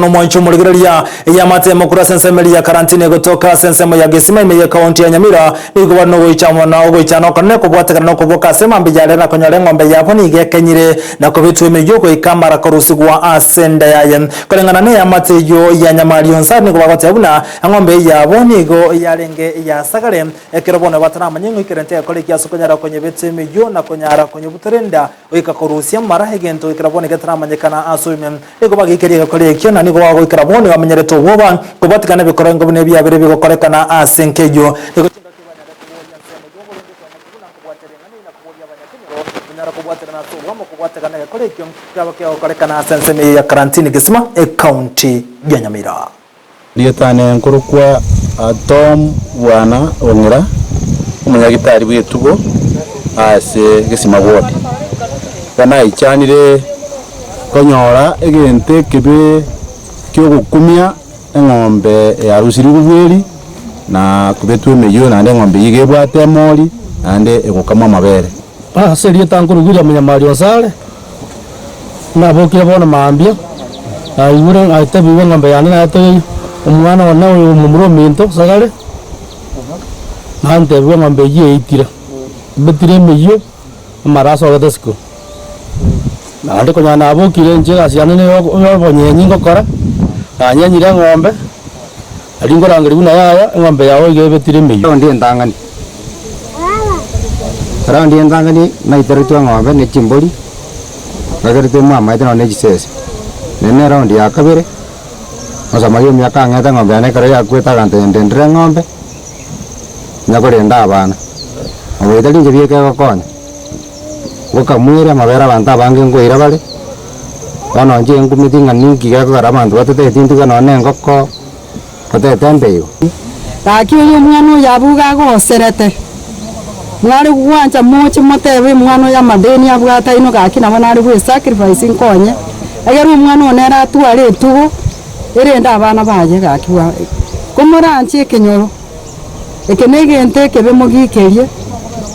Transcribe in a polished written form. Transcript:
mono mwanche omorigereria eyamate emokuru ase ensemo eria ya Karantini egotoka ase ensemo ya Gesima ime y'ekaunti ya Nyamira nigo bare nogoicha na ogoichana okonene kobwatekana nokoboka ase mambia yare na konyora eng'ombe yabo nigo ekenyire na kobetwa emeyio goika amara korusigwa ase enda yaye. Koreng'ana neyamate eyio ya Nyamario Onsari nigo bagoteba buna eng'ombe eyio yabo nigo yarenge eyasagare ekero bono bataramanye ng'a oikerente egekora eki ase okonyara konyebeta emeyio na konyara konyebutora enda Goika korusia amara egento goikera bono getaramanyekana ase oime. Nigo bageikeria egekora ekio, na nigo bagoikera bono bamenyerete obwoba, kobwatikana nebikorengo buna ebiabere bigokorekana ase enka eyio. Nigo chingaki banyare koboria ensemo y'oborende koenekia buna nkobwatia ring'ana eri na koboria abanyakenyoro konyara kobwaterana ase oboamo kobwatekana negekora ekio kiaba kegokorekana ase ensemo eye ya Karantini Gesima, Ekaunti ya Nyamira. Rietane nkorokwa Tom Bwana Ong'ira, omonyagitari bw'etugo ase Gesima Ward. Iga naichanire konyora egento ekebe kiogokumia eng'ombe yarusirigwe bweri na kobetwa emeyio naende eng'ombe eyio iga ebwate emori naende egokamwa amabere. Ase erieta nkorokwa William Nyamari Osare. Nabokire bono mambia, naigure natebiwe eng'ombe yane natogeire, omwana one oyo omomura ominto sagare, nantebiwe eng'ombe eyio eitire, ebetire emeyio, amara asogete isiko. Naende konya nabokire inche egasi yane na ya obonyenyi ngokora, nanyenyire eng'ombe, aria nkorangeria buna yaya, eng'ombe yago iga ebetire emeyio. Raundi entang'ani, raundi entang'ani naiteretwe eng'ombe ne chimbori, ngagerete mwamaete nonye ne chisese. Naende ne raundi ya kabere, mosamaria omuya akang'eta eng'ombe yane ekero yakwete agantebia ndendere eng'ombe, onya korenda abana. Obo etari inche bieka egokonya, ngokamwere amabere abanto abange nkoira bare, bono inche nkumeti ng'a ninki gekogera abanto batateti ntuge nonye na engoko. Otete mbe igo. Gaki oyo omwana oyo abuge agoserete, mware gwancha moche motebe omwana oyo amadeni abwate aino gaki nabo nare gwe sacrifice nkonye, egere omwana one ere atware etugo, erende abana baye gaki bwa ko moranche ekenyoro, eke na egento ekebe mogikerie.